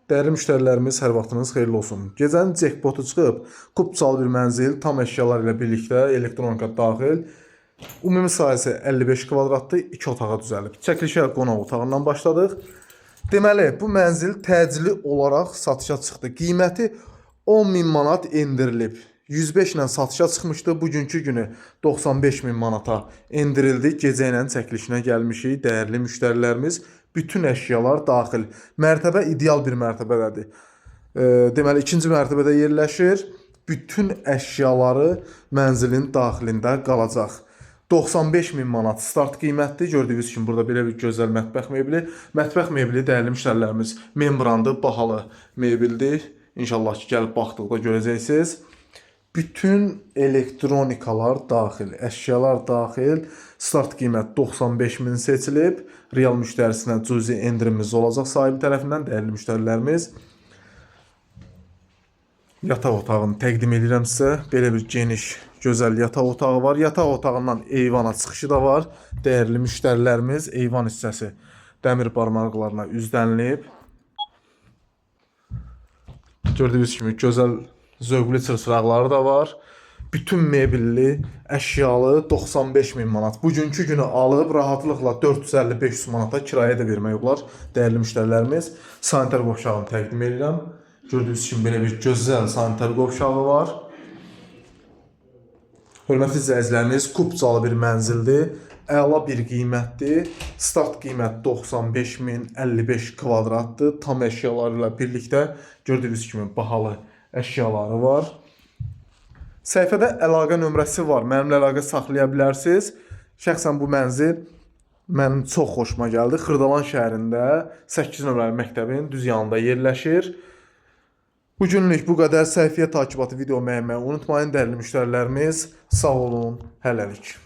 Dəyərli müştərilərimiz, hər vaxtınız xeyirli olsun. Gecənin jackpotu çıxıb, kupçalı bir mənzil, tam əşyalar ilə birlikdə, elektronika daxil. Ümumi sahəsi 55 kvadratdır, 2 otağa düzəlib. Çəkilişə qonaq otağından başladıq. Deməli, bu mənzil təcili olaraq satışa çıxdı. Qiyməti 10 min manat endirilib. 105 ilə satışa çıxmışdı. Bugünkü günü 95 min manata endirildi. Gecə ilə çəkilişinə gəlmişik. Dəyərli müştərilərimiz, bütün əşyalar daxil. Mərtəbə ideal bir mərtəbədədir. Deməli, ikinci mərtəbədə yerləşir. Bütün əşyaları mənzilin daxilində qalacaq. 95 min manat start qiymətdir. Gördüyünüz kimi burada belə bir gözəl mətbəx mebeli. Mətbəx mebeli, dəyərli müştərilərimiz, membrandır, bahalı mebeldir. İnşallah ki, gəlib baxdıqda görəcəksiniz. Bütün elektronikalar daxil, əşyalar daxil. Start qiymət 95 min seçilib. Real müştərisinə cüzi endirimimiz olacaq sahibi tərəfindən, dəyərli müştərilərimiz. Yataq otağını təqdim edirəm sizə. Belə bir geniş, gözəl yataq otağı var. Yataq otağından eyvana çıxışı da var. Dəyərli müştərilərimiz, eyvan hissəsi dəmir barmaqlarına üzlənilib. Gördüyünüz kimi gözəl zövqlü çırçıraqları da var. Bütün mebelli, əşyalı 95 min manat. Bugünkü günü alıb rahatlıqla 450-500 manata kirayə də vermək olar. Dəyərli müştərilərimiz, sanitar qovşağını təqdim edirəm. Gördüyünüz kimi belə bir gözəl sanitar qovşağı var. Hörmətli izləyicilərimiz, kupçalı bir mənzildir. Əla bir qiymətdir. Start qiymət 95 min 55 kvadratdır. Tam əşyaları ilə birlikdə gördüyünüz kimi bahalı əşyaları var. Səhifədə əlaqə nömrəsi var. Mənimlə əlaqə saxlaya bilərsiniz. Şəxsən bu mənzil mənim çox xoşuma gəldi. Xırdalan şəhərində 8 nömrəli məktəbin düz yanında yerləşir. Bu günlük bu qədər. Səhifəyə takibatı, video bəyənməyi unutmayın, dəyərli müştərilərimiz. Sağ olun, hələlik.